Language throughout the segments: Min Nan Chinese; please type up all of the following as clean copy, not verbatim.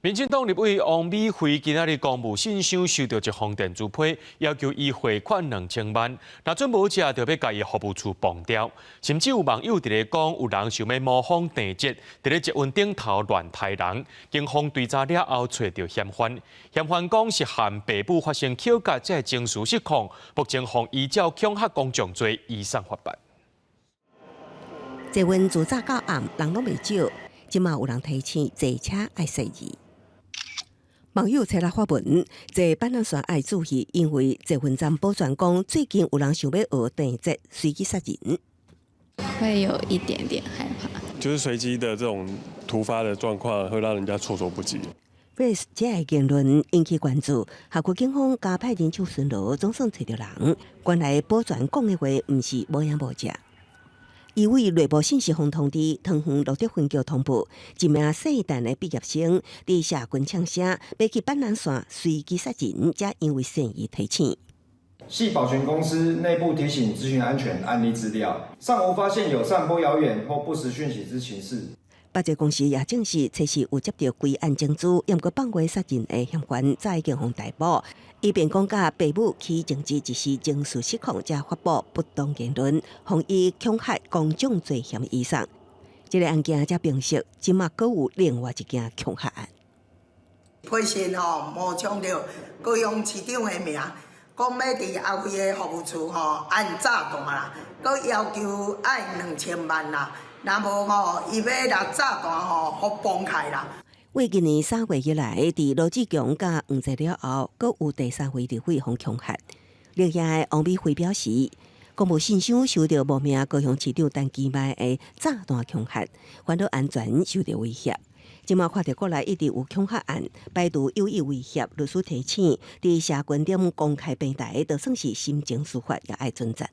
民進黨立委王美惠今仔日公務信箱收著一封電子批，要求伊匯款2000萬，若準無者就欲共伊服務處崩掉。甚至有網友佇咧講，有人想欲模仿鄭捷，佇咧捷運頂頭亂刣人。警方追查了後，揣著嫌犯，嫌犯講是和爸母發生口角，才會情緒失控。目前予依照恐嚇公眾罪移送法辦。捷運自早到暗，人攏袂少，這馬有人提醒坐車愛細膩。網友冊來發文，坐板南線愛注意，因為捷運站保全講，最近有人想欲學鄭捷隨機殺人。會有一點點害怕。就是隨機的這種突發的狀況，會讓人家措手不及。 Face 這个言論引起關注，轄區警方加派人手巡邏，總算揣著人。原來保全講的話，毋是無影無跡。醫委內部信息予通知，桃園蘆竹分局通報，一名世大的畢業生佇社群嗆聲，欲去板南線隨機殺人，才因為善意提醒。係保全公司內部提醒資訊安全案例資料，尚無發現有散播謠言或不實訊息之情事。百濟公司也證實，確實有接著歸案證據，毋過放話殺人的嫌犯早已經予逮捕。伊辯講佮爸母起爭執，一時情緒失控，才發布不當言論，予以恐嚇公眾罪嫌移送。這个案件才平息，這馬閣有另外一件恐嚇案。批信吼冒充著高雄市長的名，講欲佇阿輝的服務處吼按炸彈啦，閣要求愛2000萬啦，若無吼，伊欲來炸彈吼，予崩開啦。為今年3月以來，佇羅志強佮黃澤了後，閣有第三位立委予恐嚇。另外，王美惠表示，公務信箱收著無名高雄市長陳其邁的炸彈恐嚇，煩惱安全受著威脅。這馬看著國內一直有恐嚇案，排除有意威脅，律師提醒，佇社群頂公開平台，就算是心情抒發，也愛準則。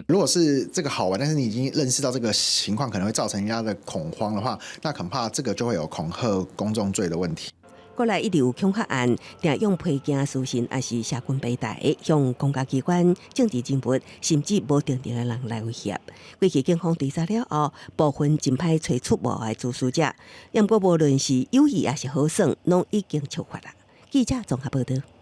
如果是這個好玩，但是你已經認識到這個情況可能會造成人家的恐慌的話，那恐怕這個就會有恐嚇公眾罪的問題。國內一直有恐嚇案，定用批件私信抑是社群平台，向公家機關、政治人物，甚至無特定的人來威脅。過去警方追查了後，部分真歹揣出無的主使者，毋過無論是有意抑是好耍，攏已經觸法啦。記者綜合報導。